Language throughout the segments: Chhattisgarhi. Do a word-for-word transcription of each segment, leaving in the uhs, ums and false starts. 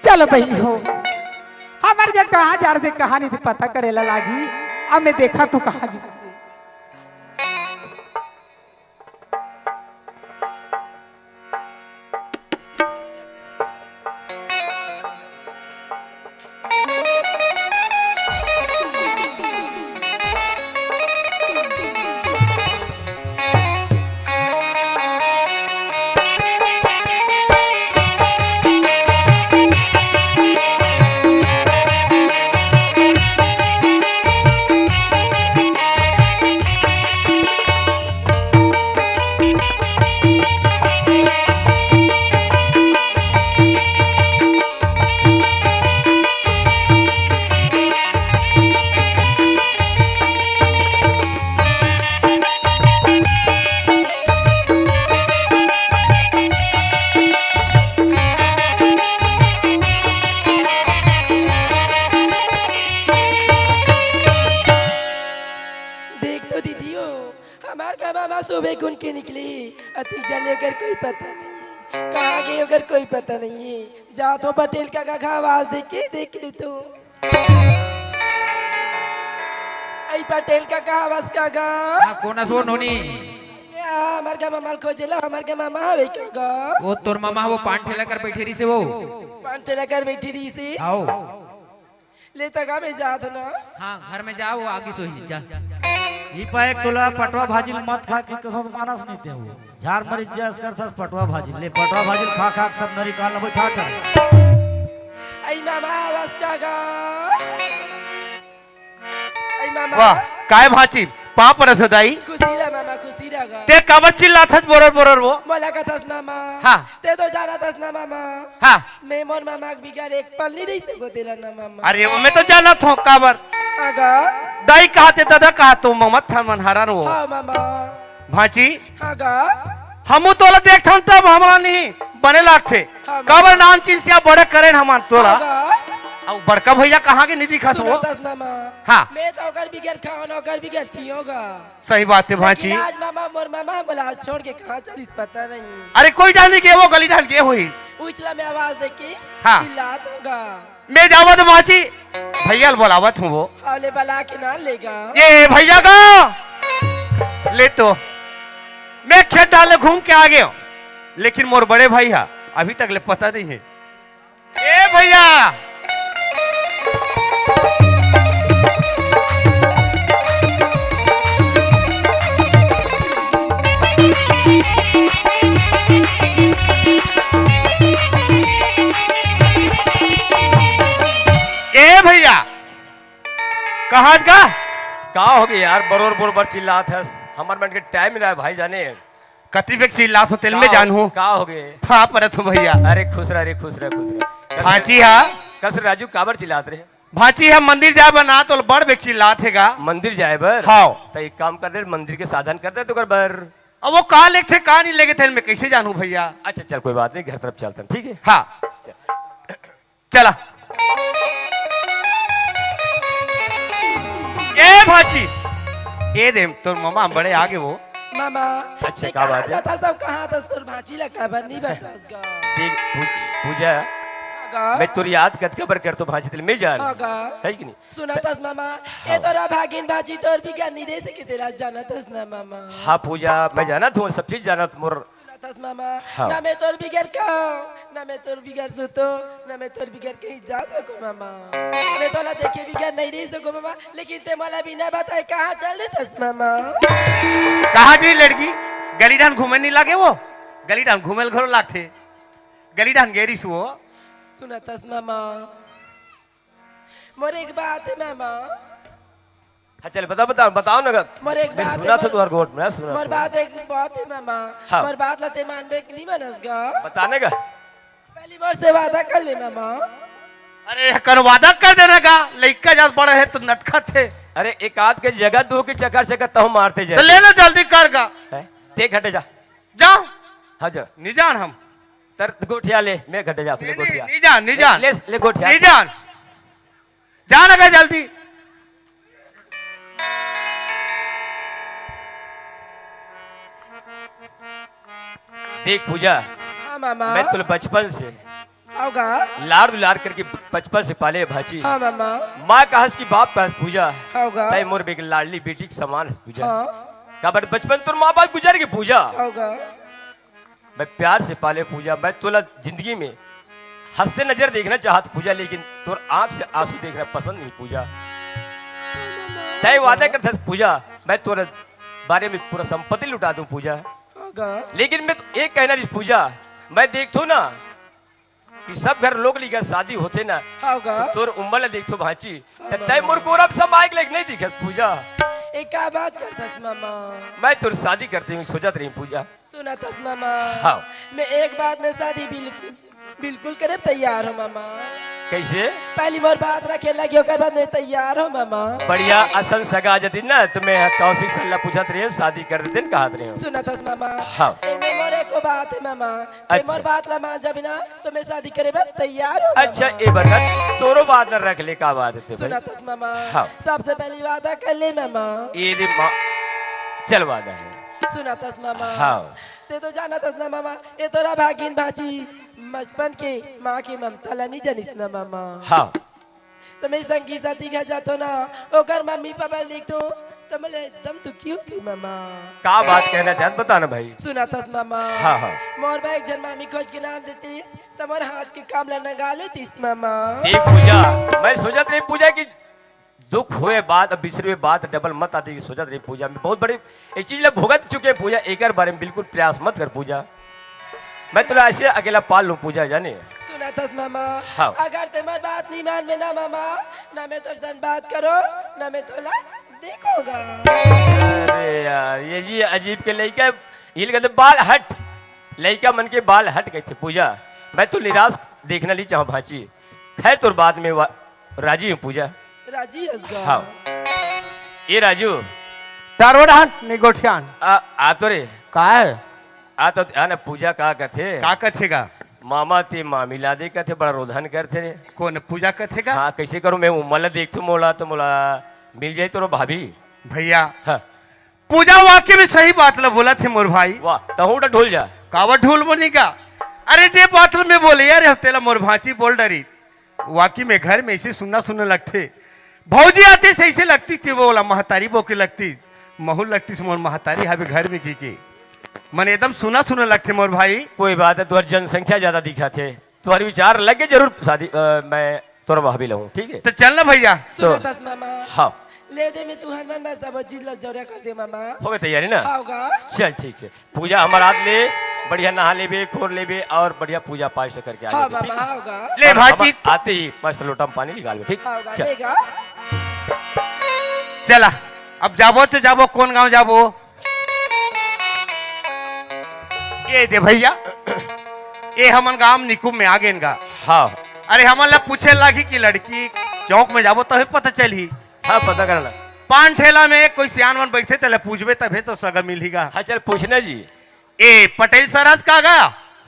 चलो बहिनी हो, हमर जग कहाँ जा रहे, कहाँ नहीं पता करे ला लागी। अब मैं देखा तो कहाँ गिरते। देख तो दीदी हो, हमार का मामा सुबह गुन के निकली, अतीजा ले ओकर कोई पता नहीं, कहाँ गए ओकर कोई पता नहीं। जात हो पटेल काका का आवाज दे के देख ले तू। आई पटेल काका, आवाज काका। हाँ, कोन अस वो नोनी? या, हमार का मामा ल खोजे ला, हमार का मामा हवे काका। वो तोर मामा, वो पान ठेला कर बैठे रही से वो। पान ठेला कर बैठे रही से। आओ। ले तका मैं जात हो ना। हाँ, घर में जा, वो आगे सोई जा। ई पाए तोला पटवा भाजी ल मत खा के कसम मानस नहीं ते वो। झार मरी जस कर सस पटवा भाजी। ले पटवा भाजी ल खा खा के सब नरी कान ल बैठा कर। आई मामा, आवाज काका। आई मामा। वाह, काय भांची, पाँव परत हो दाई। खुशी रह मामा, खुशी रह गा। ते काबर चिल्लात हस बोरर बोरर वो? मोला कथस मामा। हाँ। ते तो जानत हस ना मामा। हाँ। मैं मोर मामा के बिगर एक पल नहीं रह सको तेला ना मामा। अरे वो मैं तो जानत हूँ काबर। आगा। दाई कहा ते दादा कहा तो ममत था मन हरान वो। हाँ मामा। भांची। हाँ गा। हमू तोला देखथन तब हमरा नहीं बने लागथे। हाँ, काबर मामा। नान चिन्हसिया बड़े करेन हमन तोला। हाँ गा। अउ बड़का भैया कहाँ के नहीं दिखत हो? सुनतस ना माँ। हाँ। मैं तो ओकर बिगर खाओ ना, ओकर बिगर पियो गा। सही बात है भांची। लेकिन आज मामा, मोर मामा मोला छोड़ के कहाँ चलिस पता नहीं। अरे कोई डाल नहीं गए, वो गली डाल गए हुई। उछला में आवाज दे के हाँ। चिल्लात होगा। मैं जावत भांची, भैया ल बोलावत हूँ वो। हाँ, ले बला के ना लेगा। ए भैया का ले तो, मैं खेत डाले घूम के आ गया हूँ, लेकिन मोर बड़े भाई हा अभी तक ले पता नहीं है। ए भैया, ए भैया, कहाँ का? का होगे यार, बरोर बोर बर चिल्लात हस? हमर मन के टाइम ना है भाई जाने। कति बेक चिल्लात हो तेल में का हो-, जानहूँ। का होगे? था परत हो भैया। अरे खुश रह रे, खुश रह, खुश रह। कस-, भांची हा। कस राजू काबर चिल्लात रहे? भांची हा मंदिर जाए बर ना तो बड़ बेक चिल्लात हे गा। मंदिर जाए बर? हाव। त एक काम कर दे, मंदिर के साधन कर दे तो कर बर। अब वो का लेगथे, का नहीं लेगथे, मैं कैसे जानहूँ भैया? अच्छा चल, कोई बात नहीं, घर तरफ चलथन, ठीक है? हाँ। चल। चला। ए भांची, ए दे तोर मामा बड़े आगे वो। मामा, अच्छा, ते का कहाँ बात है? जाता सब कहाँ था तोर भांची ला काबर नहीं बतास गा? देख, पू-, पूजा, हाँ गा। मैं तोर याद कतका बर करतो भांची तेल में जान। हाँ गा। है कि नहीं? सुनतस मामा, हाँ। ये तोरा भागिन भांची तोर बिगर नहीं रह सके तेला जानतस ना मामा। हाँ पूजा, मैं जानत हूँ, सब चीज जानत मोर। सुनतस मामा, हाँ। ना मैं तोर बिगर खाओ, ना मैं तोर बिगर सुतो, ना मैं तोर बिगर कहीं जा सको मामा। मैं तोला देखे बिगर नहीं रह सको मामा, लेकिन ते मोला बिना बताए कहाँ चल देतस मामा? कहाँ जी लड़की? गली डान घूमे नहीं लागे वो? गली डान घूमे ल घरो लागथे। गली डान गेरी सु वो। सुनतस मामा, मोर एक बात है मामा। हाँ, चल, बताओ, बताओ, बताओ ना गा। मोर एक मैं बात सुना है, था मोर, तुम्हारे गोठ में, सुना मोर था। बात एक बात है मामा। हाँ। मोर बात ला ते मानबे कि नहीं मानस गा? बताने का? पहली बार से वादा कर ले मामा। अरे, कर वादा कर देना गा, लइका जात बड़ा है तो नटखत है। अरे, एक आध के जगह दो के चक्कर चक्कर तहु मारते जाए। तो ले लो जल्दी कर गा। हैं? ते घटे जा। जा। हाँ, जा। नहीं जान हम। तर गोठिया ले, मैं घटे जा, ले नहीं, गोठिया। नहीं जान, नहीं जान। ले, ले गोठिया। नहीं जान। जान अगर जल्दी। देख पूजा, हाँ मामा। मैं तोला बचपन से हव गा। लाड़ दुलार करके बचपन से पाले भांची। हाँ मामा। माँ कहस कि बाप कहस पूजा। हव गा। तैं मोर बेग लाडली बेटी के समान हस पूजा। हाँ। काबर बचपन तोर माँ बाप गुजर गे पूजा। हव गा। मैं प्यार से पाले पूजा, मैं तोला जिंदगी में हंसते नजर देखना चाहत पूजा, लेकिन तोर आंख से आंसू देखना पसंद नहीं पूजा। तैं वादा करथस पूजा, मैं तोर बारे में पूरा संपत्ति लुटा दूं पूजा। हव गा। लेकिन मैं तो एक कहना रहिस पूजा, मैं देखथों ना कि सब घर लोग लइका शादी होथे ना, हव गा। तो तोर उम्र ला देखथों भांची, हाँ त तैं मामा। मोर कोरा म समाय के लायक नहीं दिखस पूजा। ए का बात करथस मामा? मैं तोर शादी करते हुए सोचत रहिस पूजा। सुनथस मामा। हाँ। मैं एक बात में शादी बिल्कुल, बिल्कुल करे बर तैयार हूँ मामा। कैसे? पहली मोर बात रखे लगी, ओकर बाद मैं तैयार हूँ मामा। बढ़िया असन सगा जतिन ना, त मैं कौशिक सर ला पूछत रहिस, शादी कर देतेन कहत रहिस। सुनथस मामा। हाँ। एमे मोर एको बात हे मामा। तैं अच्छा। मोर बात ला मान जाबे ना, त मैं शादी करे बर तैयार हूँ अच्छा, मामा। ए बखत तोरो बात ला रख ले, का बात हे भाई? सुनथस मामा। हाँ। सबसे पहली वादा कर ले मामा। ए रे माँ, चल वादा हे। सुनथस मामा। हाँ। तैं तो जानथस ना मामा, ए तोर भागिन भांची बचपन के माँ के ममता ला नहीं जानिस ना मामा। हाँ। त मैं संगी साथी घर जाथों ना, ओकर मम्मी पापा ला देखथों, त मोला एकदम दुखी होथे मामा। का बात कहना चाहत, बता ना भाई। सुनथस मामा। हाँ, हाँ। मोर बर एक झन मामी खोज के लान देतिस, त मोर हाथ के काम ला नंगा लेतिस मामा। देख पूजा, मैं सोचत रहिस पूजा कि दुख होय बाद, अब बिछड़े बाद डबल मत आती, सोचत रहिस पूजा, मैं बहुत बड़े ए चीज ला भुगत चुके पूजा, एकर बारे में बिल्कुल प्रयास मत कर पूजा। मैं तोला ऐसे अकेला पाल लूं पूजा, जाने। सुनथस मामा, हाँ। अगर तैं मोर बात नहीं मानबे ना मामा, ना मैं तोर संग बात करों, ना मैं तोला देखों गा। अरे यार, ये जी अजीब के लइका, हिल गए बाल हट, लइका मन के बाल हट गए थे पूजा। मैं तो निराश देखना नहीं चाहूँ भांची। खैर, तोर बात में वा-, राजी हूँ पूजा। राजी हस गा। हाँ। ए राजू। तारो डहन, नहीं गोठियान। आ, आ तो रे। का हे? आ तो, आ ना, पूजा का कथे? का कथे गा? मामा ते मामी ला दे कथे, बड़ा रोधन करथे रे। कोन पूजा कथे गा? हाँ, कैसे करूँ मैं? उमर ला देखथों मोला, त मोला मिल जाए तोरो भाभी। भैया। हाँ। पूजा वाकई में सही बात ला बोलथे मोर भाई। वाह, तहूँ डा ढोल जा। कावा ढोल बनी का? अरे, जे बात ला मैं बोले यार, तेला मोर भांची बोल डरी। वाकई में घर में ऐसे सुन्ना सुन्ना लगथे। भौजी आतिस ऐसे लगतिस कि वो ओला महतारी बहू के लगतिस, महू लगतिस मोर महतारी हवे घर में की के। मन एकदम सुन्ना सुन्ना लगथे मोर भाई। कोई बात नहीं, तोर जनसंख्या ज्यादा दिखथे, तोर विचार लगे जरूर शादी, अ, मैं तोर भाभी लहूँ, ठीक है? त चल ना भैया। तो सुनथस मामा। हाँ। ले दे मैं तुहर मन बर सब चीज ला जोड़ा कर दे मामा। हो गए तैयारी ना? हाँ गा। चल ठीक है। पूजा हमर हाथ ले, बढ़िया नहा लेबे, खोर लेबे और बढ़िया पूजा पाठ करके आ हाँ, जाबे, ठीक? मामा, हाँ, गा। ले और भांची। हम आते ही मस्त लोटा में पानी निकालबे, ठीक? हाँ, गा, चल। ले गा। चला, अब जाबो त जाबो, कोन गांव जाबो? ए दे भैया, ए हमन गांव निकुम में आ गेन गा। हाँ। अरे हमन ला पूछे लागी कि लड़की चौक में जाबो तभी पता चलही। हाँ, पता करना। पान ठेला में कोई सियान मन बैठे, तेला पूछबे तभे तो सगा मिलही गा। हाँ, चल पूछना जी। ए, पटेल सर आज का गा?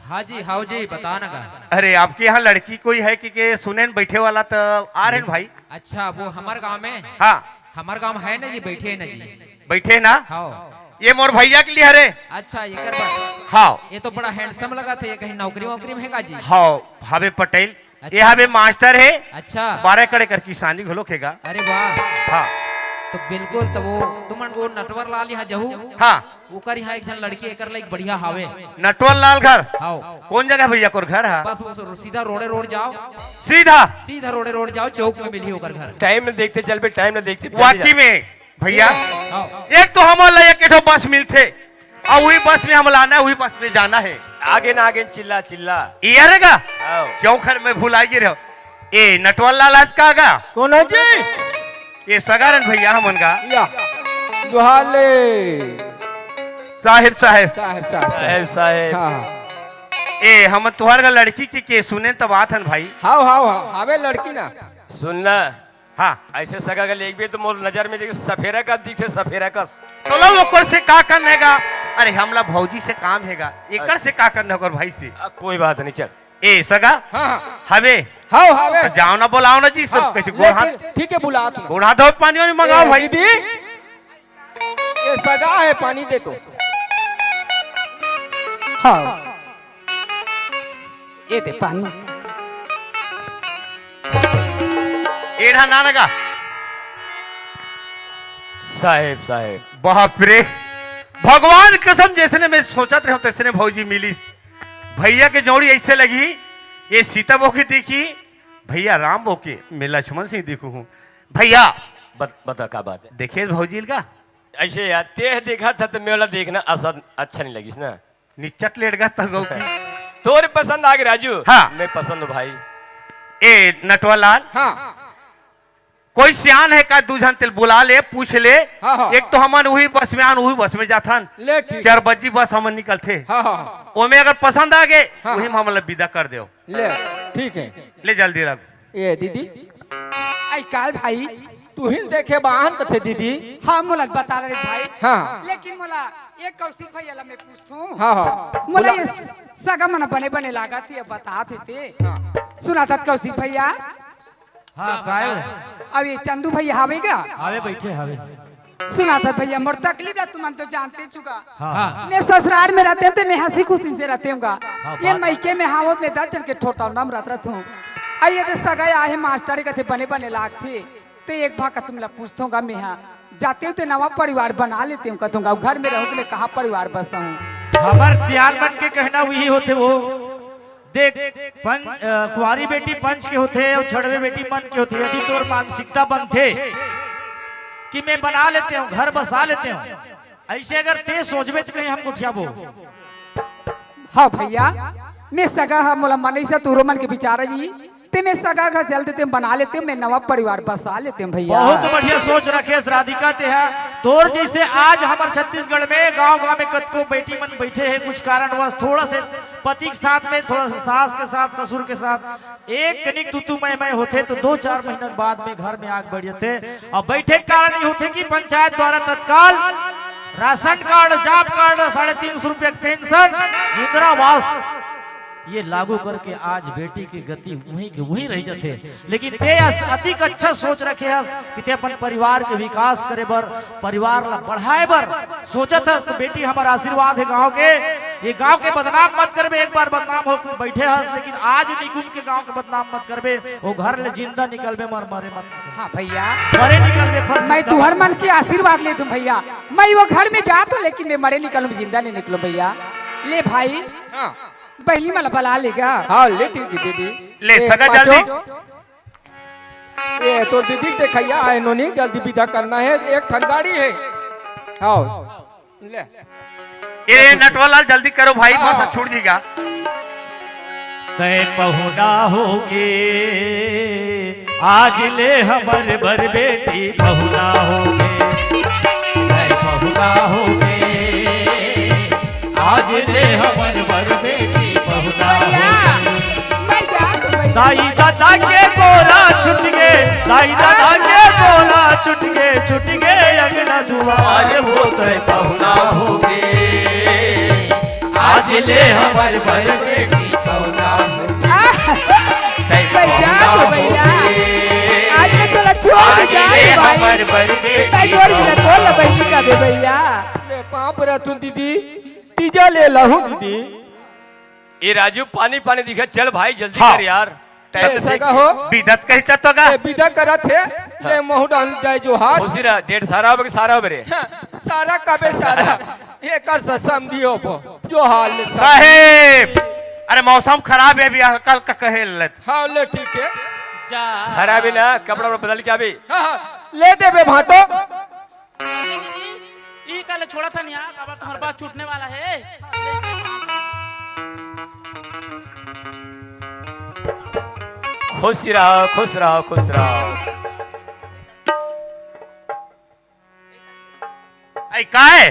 हाँ जी, हाँ जी, बता ना गा। अरे, आपके यहाँ लड़की कोई है कि, के सुने न बैठे वाला त आ रहे न भाई। अच्छा, वो हमर गांव में? हाँ। हमर गांव में है ना जी, बैठे है ना जी। बैठे है ना? हाँ। ये मोर भैया के लिए हरे। अच्छा, एकर बर। हाँ। ये तो बड़ा handsome लगथे, ये कहीं नौकरी वोकरी में हे का जी? हाँ, हावे पटेल। अच्छा। ये हवे मास्टर हे। अच्छा। बारह एकड़ कर किसानी घलो हे गा। अरे वाह। हाँ। तो बिल्कुल, तो वो तुमन वो नटवर लाल यहाँ जहू। हाँ। ओकर यहाँ एक झन लड़की एकर लायक बढ़िया हावे। नटवर लाल घर? हाँ। कोन जगह भैया ओकर घर हे? बस वो सीधा रोड़े रोड जाओ। सीधा? सीधा रोड़े रोड जाओ, चौक में मिलही ओकर घर। टाइम न देखते चलबे, टाइम न देखते चलबे। वाकई में भैया, हाँ। एक तो हमन ला एक ठो बस मिलथे, अउ उही बस में हमन ला आना हे, उही बस में जाना हे। आगे न आगे न चिल्ला चिल्ला। ये रे गा? हाँ। चौक घर में भुला गे रहो। ए, नटवर लाल आज का गा? कोन हे जी? ये सगा रन भैया हमन गा। या, जोहार ले। साहेब, साहेब। साहेब, साहेब, साहेब। साहेब, साहेब। हाँ, हाँ। ए, हम तुहर गा लड़की के, के सुने तब आत हन भाई। हाव, हाव, हाव, हावे लड़की ना। सुन ना। हाँ। ऐसे सगा के लेगबे तो मोर नजर में देख सफेरा कस दिखथे, सफेरा कस। तो लो ओकर से का करने गा? अरे हमला भौजी से काम हे गा। एकर से का करने ओकर भाई से? आ, कोई बात नहीं, चल। ए, सगा? हाँ, हाँ। हवे? हाव, हावे। तो जाओ ना, बुलाओ ना जी, सब हाँ, कैसे ले, गोड़ हाथ ठीक, ठीक है, बुलात हूँ। गोड़ हाथ धो, पानी वानी मंगाओ ए, भाई। दीदी, ये सगा हे, पानी दे तो। हाँ। ए दे पानी। एढ़ा ना लगा। साहेब, साहेब। बाप रे, भगवान कसम, जैसने मैं सोचत रहेंव, तैसने भौजी मिलिस। भैया के जोड़ी ऐसे लगी, ये सीता बो के देखी, भैया राम बो के, मैं लक्ष्मण सिंह देखूं हूँ। भैया, बत-, बता का बात है? देखे भौजी का? ऐसे यार, तेह देखा था तो मैं वाला देखना असन अच्छा नहीं लगिस ना। निचट लेट गा तगो की। तोर पसंद आ गए राजू। हाँ। मैं पसंद हूँ भाई। ए नटवरलाल। हाँ। कोई सियान हे का, दू झन तेल बुला ले, पूछ ले। हाँ, हाँ। एक तो हमन उही बस में आन, उही बस में जाथन। ले ठीक। चार बजी बस हमन निकलथे। हाँ, हाँ, हाँ। ओमे अगर पसंद आ गए, हाँ, उही में हाँ। हमन ला विदा कर देव। ले, ठीक है। ले जल्दी लग। ए दीदी। आई काल भाई, तुहिन देखे बाहन कथे दीदी। हाँ, मोला बता रहे भाई। हाँ। लेकिन मोला एक कौशिक भैया ला मैं पूछथूं। हाँ, हाँ। मोला बोला। ये सगा मन बने बने लागत हे, बता देते। हाँ। सुना था कौशिक भैया। हाँ, कायो। अब ये चंदू भैया हावे गा? हावे, बैठे हावे। सुना था भैया, मोर तकलीफ ला तुमन तो जानते चुका। हाँ। हाँ। मैं ससुराल में रहते हैं तो मैं हंसी खुशी से रहते हूँ गा। हाँ, ये बात। मइके में हावत में दस जन के ठोटा नम रहत रहत हूँ। आ ये तो सगा आहे मास्टर कथे बने बने लागथे। ते एक भाग का तुमला पूछथों गा मैं हा। जाते हो ते नवा परिवार बना लेते हो कथों गा, घर में रहूं तो मैं कहाँ परिवार बसाऊं? हमर सियान मन के कहना वही होथे वो। देख, पंच, अ, कुंवारी बेटी पंच के होथे अउ छड़वे बेटी मन के होथे। यदि तोर मानसिकता बनथे कि मैं बना लेते हूँ, घर बसा लेते हूँ, ऐसे अगर ते सोचबे तो कहीं हम गोठियाबो। हाँ भैया, मैं सगा हा, मोला मनई से तोरो मन के विचार जी, ते मैं सगा घर चल देते, बना लेते, मैं नवा परिवार बसा लेते भैया। बहुत बढ़िया सोच रखे हस राधिका ते हा। तोर जैसे आज हमर छत्तीसगढ़ में गांव-गांव में कतको बेटी मन बैठे हे, कुछ कारणवश थोड़ा से पति के साथ में, थोड़ा से सास के साथ, ससुर के साथ, एक कनिक तू तू मैं मैं होथे तो दो चार महीना के बाद में घर में आग बढ़ जथे। अब बैठे के कारण ये होथे कि पंचायत द्वारा तत्काल राशन कार्ड, जॉब कार्ड, साढ़े तीन सौ रुपया के पेंशन, इंदिरा आवास, ये लागू करके आज बेटी के गति वहीं के वहीं रह जथे। लेकिन ते अस-, अतिक अच्छा सोच रखे हस कि ते अपन परिवार के विकास करे बर, परिवार ला बढ़ाए बर सोचत हस, तो बेटी हमर आशीर्वाद हे गांव के, ये गांव के बदनाम मत करबे। एक बार बदनाम हो के बैठे हस, लेकिन आज निकुम के गांव के बदनाम मत करबे, वो घर ले जिंदा निकलबे, मर मरे मत। हाँ भैया, मरे निकलबे, फर्ज मैं तुहर मन के आशीर्वाद लेथों भैया, मैं वो घर में जात हों लेकिन मैं मरे निकलूं, जिंदा नहीं निकलूं भैया। ले भाई, हाँ। बहिनी मन ला बला लेगा। हाँ, ले ठीक है दीदी। ले ए, सगा पाचो। जल्दी। ए, तोर दीदी के देखइया आए नोनी, जल्दी विदा करना हे, एक ठन गाड़ी हे। हाँ, ले। ए, नटवरलाल, जल्दी करो भाई, हाँ। बस छूट जीगा। तै पहुना होगे, आज ले हमर बर बेटी पहुना होगे। तै पहुना होगे, आज ले हमर बर बेटी पहुना भैया, होगे। मैं जात हूँ भैया। दाई ददा के गोरा छुट गे, दाई ददा के गोरा छुट गे, छुट गे अंगना दुआर हो। तै पहुना होगे, आज ले हमर बर बेटी पहुना होगे। आह, तै मैं जात पहुना हूँ भैया। होगे, आज मैं तोला छोड़ के आज जात ले हूँ भाई। हमर बर बेटी तै जोर से पहुना बोल ना बहिनी का बे भैया। ले पाँव परत हूँ दीदी, तीजा ले लहूँ दीदी। ए राजू, पानी पानी दिखा, चल भाई जल्दी हाँ। कर यार। टाइम ए, तो देख। सगा हो। बिदत कहता तो का? ए, बिदा करत हे, ले महू डाल जाए जोहार। खुशी रहा, डेढ़ सारा हो बे, सारा हो बे रे। हाँ, सारा कबे सारा। एकर से समझी हो बो, जोहार ले समझी। साहेब, अरे मौसम खराब हे अभी, कल का कहे लेत। हाँ, ले ठीक हे। जा। खराब हे ना, कपड़ा वपड़ा बदल के अभी। हाँ, हाँ, ले दे बे भाटो। अरे दीदी, ई काले छोड़ा था नहीं यार, अब तुम्हारे पास छूटने वाला है। खुश रहो, खुश रहो, खुश रहो। ऐ काय?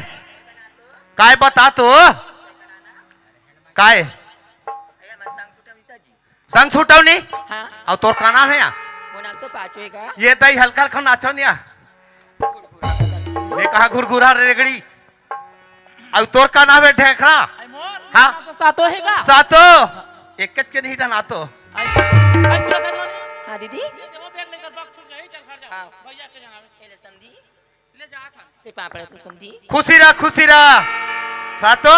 काय बता तो? काय? संग छूटव नी? हाँ। अउ तोर का नाम हे या? मोर नाम तो पाचो हे गा। ये दई हल्का हल्का नाचो नी या। ये कहा घुरघुरा रेगड़ी। अउ तोर का नाम हे ढेखरा? अरे मोर हाँ। नाम तो सातो हे गा। सातो। एक के नहीं डना तो। आई, आई सुरत हनुमानी। हाँ दीदी। ये देखो बैग लेकर बक छूट जाए, चल घर जाओ। हाँ। भैया के जाना है। ये ले समधी। ले जा था। ले पापड़ा तो समधी। खुशी रहा, खुशी रहा। सातो,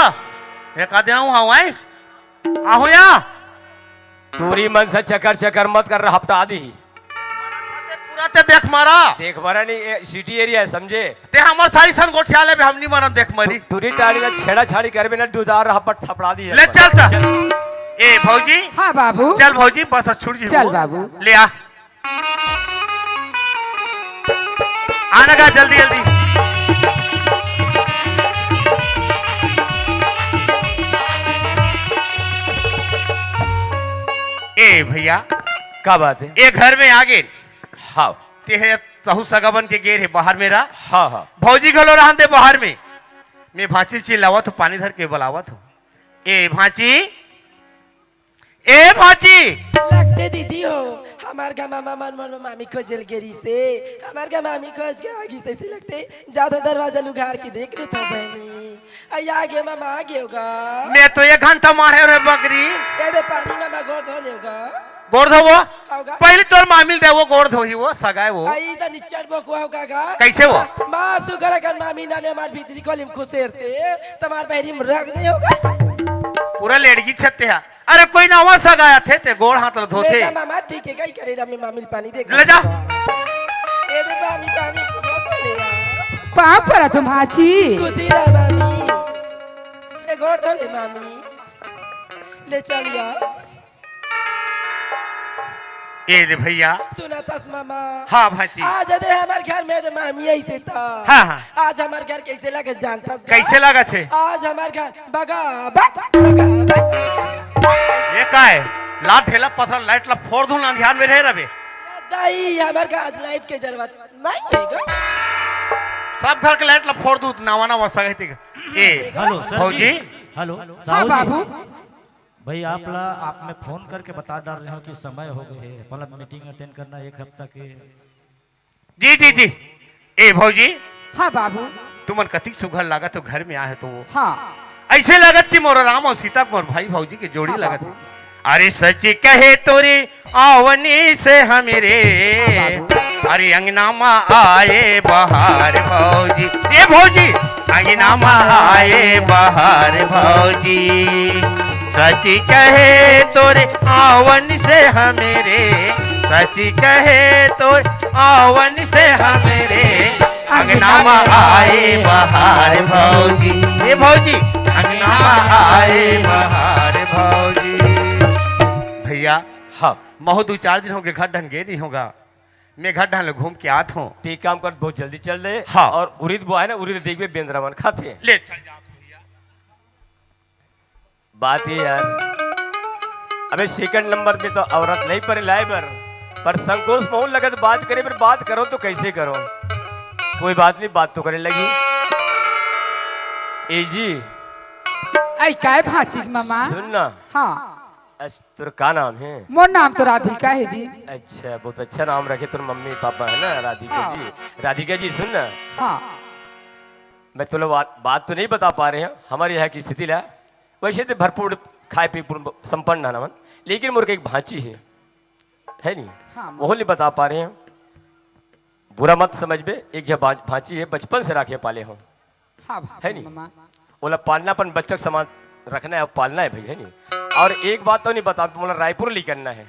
एक आदे आऊं, आऊं, आई। आहू या। टूरी मन से चकर चकर मत कर, हपटा दी। पूरा ते देख मारा। देख मारा नहीं, सिटी एरिया है, समझे? ते हमर सारी सन गोठिया ले, हम नहीं मारन देख मरी। टूरी टाड़ी ना छेड़ा छाड़ी करबे ना, डुदार हपट थपड़ा दी है। ले चल त। ए भौजी। हाँ बाबू। चल भौजी, बस छुड़ जी चल हो। बाबू। ले आ। आना का जल्दी जल्दी। ए भैया, का बात है? ए घर में आ गे। हाँ। ते हे, तहू सगा बन के गे रहे बाहर में रहा। हाँ, हाँ। भौजी घलो रहन दे बाहर में। मैं भांची चिल्लावत हूँ, पानी धर के बुलावत हूँ। ए भांची, ए भांची। लगथे दीदी हो, हमर घर मामा मन मोर मामी खोजे ल गे रिहिसे। हमर घर मामी खोज के आ गिस, अइसे लगथे। जा तो दरवाजा ल उघार के देख लेथव बहिनी। अई आ गे मामा, आ गे होगा। मैं तो एक घंटा मारे रे बकरी। ए दे पानी, मामा गोड़ धो ले होगा। गोड़ धोवो? होगा। पहले तोर मामी ल दे, वो गोड़ धोही, वो सगा हे वो। अई त निच्चट बोकवा होगा गा। कैसे वो? माँ सुगर अकन मामी नाने हमार भीतरी कोली म खुसेरते, त हमार बहरी म रख दे होगा। पूरा लेड़गी छत्ते हा। अरे कोई नवा सगा आथे ते गोड़ हाथ ल धोथे। ले जा मामा, ठीक है, कई करे रमे मामी ल पानी दे। ले जा। ए दे मामी पानी, गोड़ धो ले यार। पाँव परत हूँ भांची। खुशी रह मामी। ले गोड़ धो ले मामी। ले चल यार। ए रे भैया। सुनत हस मामा। हाँ भांची। आज दे हमर घर में दे मामी अइसे त। हाँ, हाँ। आज हमर घर कैसे लगे जानत हस गा? कैसे लगथे? आज हमर घर बगा, बग, बगा, बग। ये का हे? ला ठेला पथरा, लाइट ला फोड़ दूं ना, ध्यान में रहे रबे। दाई, हमर घर आज लाइट के जरूरत नहीं हे गा। सब घर के लाइट ला फोड़ दूं, नवा नवा सगा हे ते। ए, हेलो, सर भौजी। जी। हेलो, हाँ, साहू जी। बाबू। भाई, आप ला, आप में फोन करके बता डाल रहे हो कि समय हो गए है, मतलब मीटिंग अटेंड करना एक हफ्ता के। जी, जी, जी। ए भौजी। हाँ बाबू। तुमन कतिक सुघर लागत हो, घर में आए हो तो। हाँ। अइसे लागत कि मोर राम अउ सीता, मोर भाई भौजी के जोड़ी हाँ लागत बाबू। हे। अरे सच कहे तोरी आवनी से हमरे, हाँ बाबू। अरे अंगना मा आए बहार भौजी, ए भौजी, अंगना मा आए बहार भौजी। सच कहे तोरे आवन से हमरे, सच कहे तोरे आवन से हमरे, अंगना मा आए बहार भौजी। ए भौजी, अंगना मा आए बहार भौजी। भैया, हाँ। महू दू चार दिन होगे घर ढन गे नहीं होगा। मैं घर ढन ले घूम के आत हूँ। ते काम कर, बहुत जल्दी चल दे। हाँ। और उरिद बोआए ना, उरिद देखबे बेंदरा मन खाथे। ले चल जा भैया। बात ये यार, अबे सेकंड नंबर में तो औरत नहीं परे लाए बर, पर संकोच महू लगत बात करे बर, बात करो तो कैसे करो? कोई बात नहीं, बात तो करे लगी। ए जी। आई काय भांची मामा? सुन ना। हाँ। अस-, तोर का नाम हे? मोर नाम तो राधिका हे जी। अच्छा, बहुत अच्छा नाम रखे तोर मम्मी पापा, है ना, राधिका हाँ। जी। राधिका जी, सुन ना। हाँ। मैं तोला बात, बात तो नहीं बता पा रहे हैं, हमारे यहाँ की स्थिति ला। वैसे तो भरपूर खाए पी पूर्ण संपन्न हन हमन, लेकिन मोर के एक भांची हे, है नी? हाँ, वहू नहीं बता पा रहे हैं। बुरा मत समझबे, एक झन भा-, भांची हे, बचपन से राखे पाले हों। हाँ, भांची है नी? मामा। ओला पालना अपन बच्चा के समान रखना है, पालना है भाई, है नी? और एक बात तो नहीं बता, मोला रायपुर निकलना है।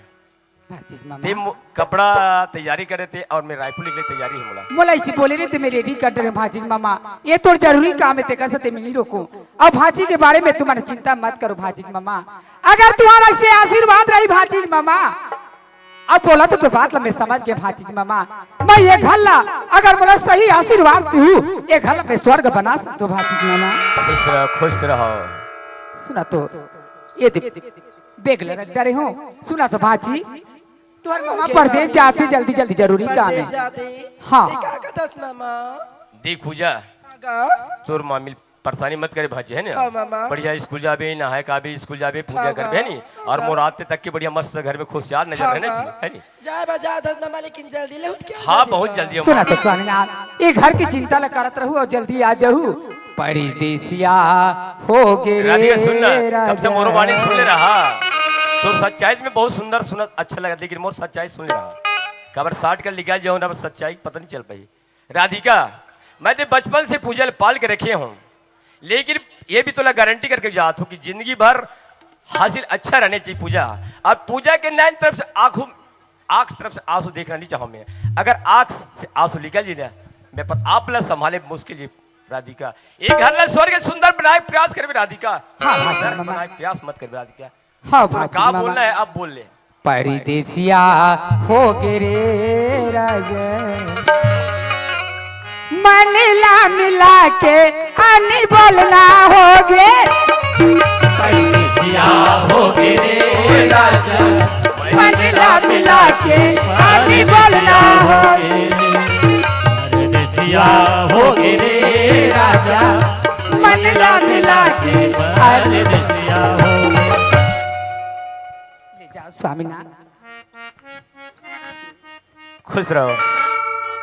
भांची मामा। ते मो-, कपड़ा तैयारी करे ते और मैं रायपुर निकले तैयारी है मोला। मोला इसी बोले रे ते मैं रेडी कर डरे भांची मामा। ये तोर जरूरी काम है, तेकर से ते मैं नहीं रोकूं। और भांची के बारे में तुम्हारा चिंता मत करो भांची मामा। अगर तुम्हारा इसे आशीर्वाद रही भांची मामा, अब बोला तो, तो बात ला मैं समझ के भांची मामा, मैं ये घर ला, अगर मोला सही आशीर्वाद तू, ये घर ला मैं स्वर्ग बना सकतो भांची मामा। खुश रहो, खुश रहो। सुना तो, ये दे, बैग ला रख डरे हों। सुना तो भांची, तोर मामा परदेस जाथे, जल्दी जल्दी जरूरी काम हे। परदेस जाथे। हाँ। ते का कथस मामा? देख पूजा, हाँ गा। तोर मामी परेशानी मत करे भांची, है ना? हाँ, मामा। बढ़िया स्कूल जाबे, नहाए खाबे, स्कूल जाबे, पूजा हाँ, करबे, है नी? हाँ, और हाँ। मोर आते तक के बढ़िया मस्त घर में खुशियार नजर हाँ, है ना हाँ। जी, है नी? जाए बा जात हस मामा, लेकिन जल्दी ले उठ के आ हाँ, जाबे बहुत का। जल्दी सुना मामा। तो स्वामीनाथ, ये घर की चिंता ल करत रहू और जल्दी आ जाहू। परदेसिया हो गे रे राधिका, सुन ना, कब से मोरो बाणी सुन ले रहा। तो सच्चाई में बहुत सुंदर सुनत अच्छा लगा, लेकिन मोर सच्चाई सुन ले रहा। काबर साठ कर लिखा जाओ ना, सच्चाई पता नहीं चल पाई। राधिका, मैं ते बचपन से पूजा ल पाल के रखे हों, लेकिन ये भी तोला गारंटी करके जात हों कि जिंदगी भर हासिल अच्छा रहने चाहिए पूजा। अब पूजा के नैन तरफ से आंखों, आंख तरफ से आंसू देखना नहीं चाहूँ मैं। अगर आंख से आंसू निकल जी ना, मैं पर आप ला संभाले मुश्किल जी राधिका। ये घर ला स्वर्ग सुंदर बनाए प्रयास करबे राधिका। हाँ, हाँ, जी, घर मामा। बनाए प्रयास मत करबे राधिका। हाँ, तोर भाजी का मामा। बोलना है, अब बोल ले। परदेसिया हो गे रे राजा, मन ला मिला के आनी बोलना हो गे। परदेसिया हो गे रे राजा, मन ला मिला के आनी बोलना हो गे। परदेसिया हो गे रे राजा, मन ला मिला के परदेसिया हो गे। ले जाओ स्वामीनाथ। खुश रहो।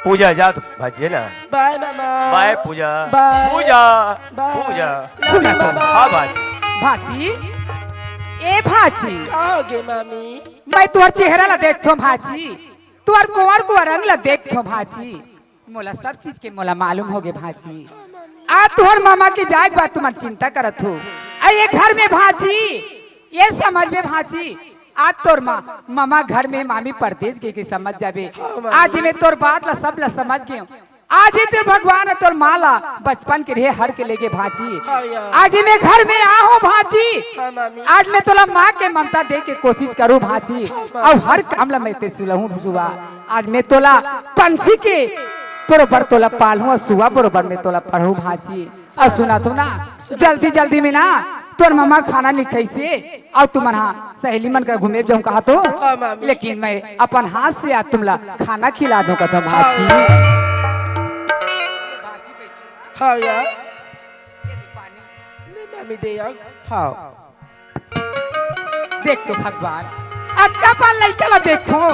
पूजा जा तो भाजी है ना। बाय मामा। बाय पूजा। बाय। पूजा। बाय। पूजा। सुन तो। मामा। हाँ भाजी। भाजी, ए भाजी। का हो गे मामी? मैं तुहर चेहरा ला देखथों भाजी, तुहर कुंवर कुंवर रंग ला देखथों भाजी। मोला सब चीज के मोला मालूम हो गे भाजी। आज तुहर मामा के जाए के बाद तुमन चिंता करत हो। आ ये घर में भाजी, ये समझ में भाजी, आज तोर माँ, मामा घर में, मामी परदेस गे के समझ जाबे। हाँ, मामी। आज मैं तोर बात ला, सब ला समझ गेंव। आज ही ते भगवान ह तोर माँ ला बचपन के रहे हर के लेगे भाजी। हाँ, यार। आज ही मैं घर में आ हो भाजी। हाँ, मामी। आज मैं तोला माँ के ममता दे के कोशिश करूँ भाजी। हाँ, मामी। अउ हर काम ला मैं ते सुलहूँ सुआ। आज मैं तोला पंछी के बरोबर तोला पालहूँ अउ सुआ बरोबर मैं तोला पढ़हूँ भाजी। अउ सुना तो ना, जल्दी जल्दी में ना तोर ममा खाना नइ खाइसे, अउ तुमन हा सहेली मन करा घूमे जाहूँ कहा तो, हाँ, मामी। लेकिन मैं अपन हाथ से आज तुमला खाना खिला दूँ कथों भाजी। हाँ यार। ले मामी दे यार। हाँ। देख तो भगवान, अतका पान लइका ला देखथों,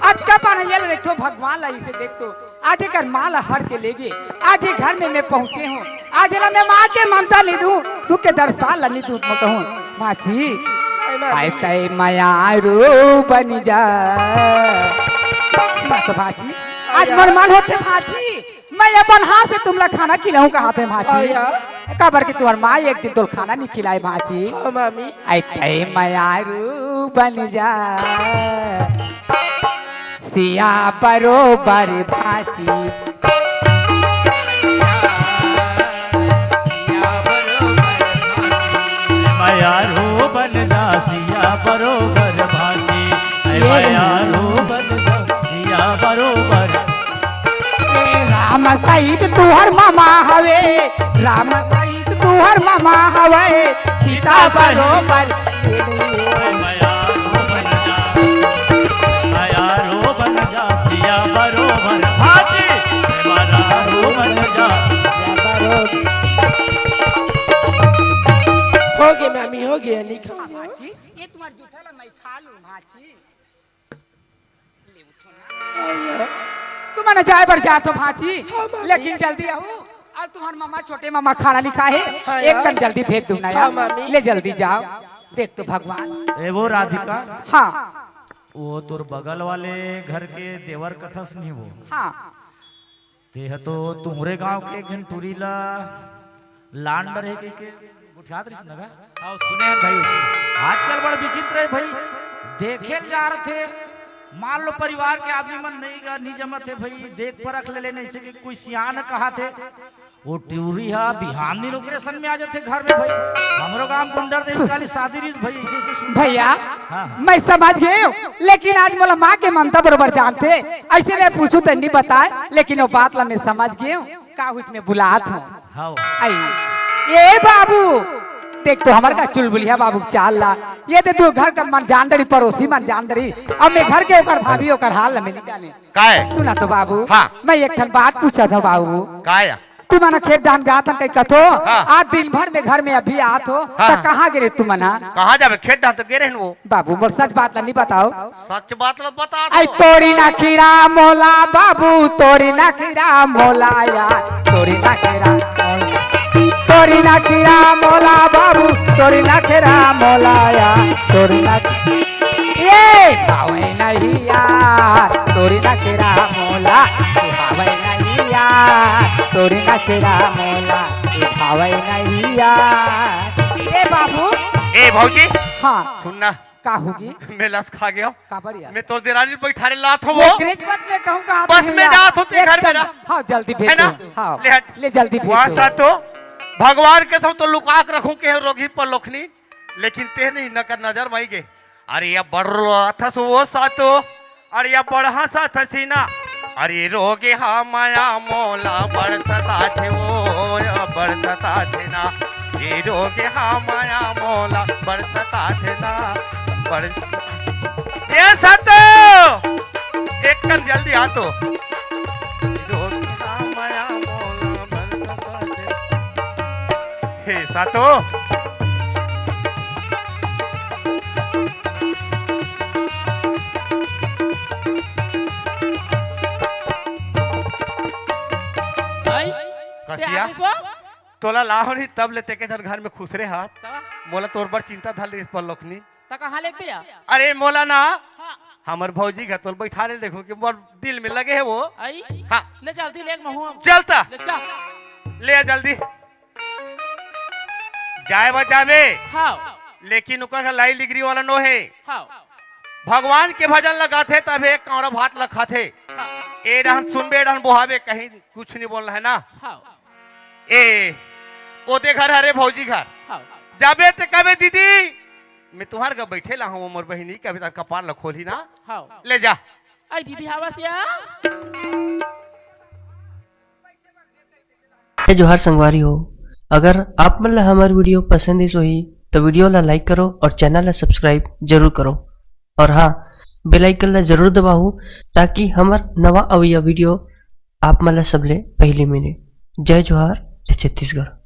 अतका पान ये ला देखथों, भगवान ला इसे देख तो। आज एकर माँ ला हर के लेगे, आज ये घर में मैं पहुँचे हूँ, आज एला मैं माँ के ममता नइ दूँ, तू के दरसाल ला नइ दूँ, मैं कहूँ, भाजी, आय तय मयारू बन जा। सुना तो भाजी, आज मोर मन होथे भाजी, मैं अपन हाथ से तुमला खाना खिलाहूँ कहाथे भाजी। हाँ यार। काबर कि तुहर माँ एक दिन तोला खाना नइ खिलाय भाजी। हाँ, मामी। आय तय मयारू बन जा, सिया बरोबर भाजी। मयारू बन जा, सिया बरोबर भाजी। ये मयारू बन जा, सिया बरोबर। ए राम सहित तुहर ममा हवे, राम सहित तुहर ममा हवे, सीता बरोबर। मयारू बन जा, सिया बरोबर भाजी, मयारू बन जा। होगे मामी, होगे, नहीं खाओगे? भाजी, ये तुम्हार जूठा ला मैं खा लूँ भाजी। तुमन जाए बर जाथो भाजी, हाँ, मामी। लेकिन जल्दी आहू। अउ तुहर ममा, छोटे ममा खाना नइ खाहे, हाँ, एक यार। कन जल्दी भेज दूँ ना हाँ, यार। मामी। ले जल्दी जाव। देख तो भगवान। ए वो राधिका। हाँ। वो तोर बगल वाले घर के देवर कथस नहीं वो। हाँ। तेह तो तुम्हरे गांव के एक झन टुरी ला लांडर हे कहिके गोठियात रहिस न गा? हाँ, सुने हन भाई, सुने। आजकल बड़ विचित्र हे भाई, देखे ल जा रथे, मान लो परिवार के आदमी मन नइ गा, नइ जमत हे भाई, देख परख ले लेने, जइसे कि कोई सियान कहाथे, वो टुरी हा बिहान दिन ओकरे सन में आ जाथे घर में भाई। हमरो गांव गुंडर देश वाली शादी रहिस भाई, ऐसे, ऐसे सुन। भैया, हाँ। मैं समझ गेंव, लेकिन आज मोला माँ के ममता बरोबर जानथे, ऐसे मैं पूछूँ त नइ बताय, लेकिन वो बात ला मैं समझ गेंव। का हुई मैं बुलात हूँ। हाँ। आई, ए बाबू, देख तो हमर का चुलबुलिया बाबू के चाल ला। ये दे तू घर का मन जान डरी, पड़ोसी मन जान डरी। अब मैं घर के ओकर भाभी ओकर हाल ला मिली जाने। काय? सुना तो बाबू, हाँ। मैं एक ठन बात पूछत हँव बाबू। काय? तुमन खेत डाहन जात हन कहीं कथो, हाँ। आज दिन भर में घर में अभी आत हो, हाँ। त कहाँ गे रहे तुमन? कहाँ जाबे? खेत डाहन तो गे रहेन वो। बाबू, मोर सच बात ला नइ बताव। सच बात ला बता दो। आई तोरी नखरा मोला बाबू, तोरी नखरा मोला यार, तोरी नखरा, तोरी नखरा मोला बाबू, तोरी नखरा मोला यार, तोरी नख-, ये भावे नहीं यार, तोरी नखरा मोला, भावे नहीं यार, तोरी नखरा मोला, भावे नहीं यार। ए बाबू, ए भौजी, हाँ। सुन ना। का होगे? मैं लस खा गया। काबर यार? मैं तोर देरानी बैठारे लात हूँ। वो ग्रेज बात मैं कहूँ का बस मैं जात होते घर में ना। हाँ, जल्दी भेज है ना? दो। हाँ, ले हट। ले जल्दी भेज दो। सातो, भगवान के तो लुका के रखूं के रोगी पर लोखनी, लेकिन ते नहीं नकर नजर माई गे। अरे या बड़ रो था सो वो सातो। अरे या बड़ हंसा था सीना। अरे रोगे हा माया मोला बड़ सताथे वो, बड़ सताथे ना। ये रोगे हा माया मोला बड़ सताथे ना। बड़ ये सातो, एक कन जल्दी आ तो। ये रोगे हा माया मोला बड़ सताथे। हे सातो। आई? कसिया? ते आगे सो? तोला लाहो नहीं तब ले तेके धन घर में खुसरे हाथ। तब? मोला तोर बर चिंता धर रहिस पर लोखनी। त कहाँ लेके भैया? अरे मोला ना, हाँ। हमर भौजी घर तोर बैठारे देखो कि मोर दिल में लगे है वो। आई? हाँ। ले चलती लेके महू हम। चलता। ले चल। ले आ जल्दी। जाए बा जाबे। हाँ। लेकिन ओकर लाई लिगरी वाला नो है। हाँ। भगवान के भजन लगाथे तब एक कौड़ा भात ल खाथे। हाँ। ए डहन सुनबे, ए डहन बोहाबे, कहीं कुछ नहीं बोलना है ना। हाँ। ए, ओदे घर हरे भौजी घर। हाँ। जाबे ते कबे दीदी, मैं तुम्हार घर बैठे ला हूँ, मोर बहिनी कभी तक कपार ल खोली ना। हाँ। ले जा। आई दीदी हवस या। जय जोहार संगवारी हो, अगर आप मन ला हमर वीडियो पसंद आइस होही तो वीडियो ला लाइक करो और चैनल ला सब्सक्राइब जरूर करो और हाँ, बेल आइकन ला जरूर दबाओ ताकि हमर नवा अवइया वीडियो आप मन ला सबले पहले मिले। जय जोहार, जय छत्तीसगढ़।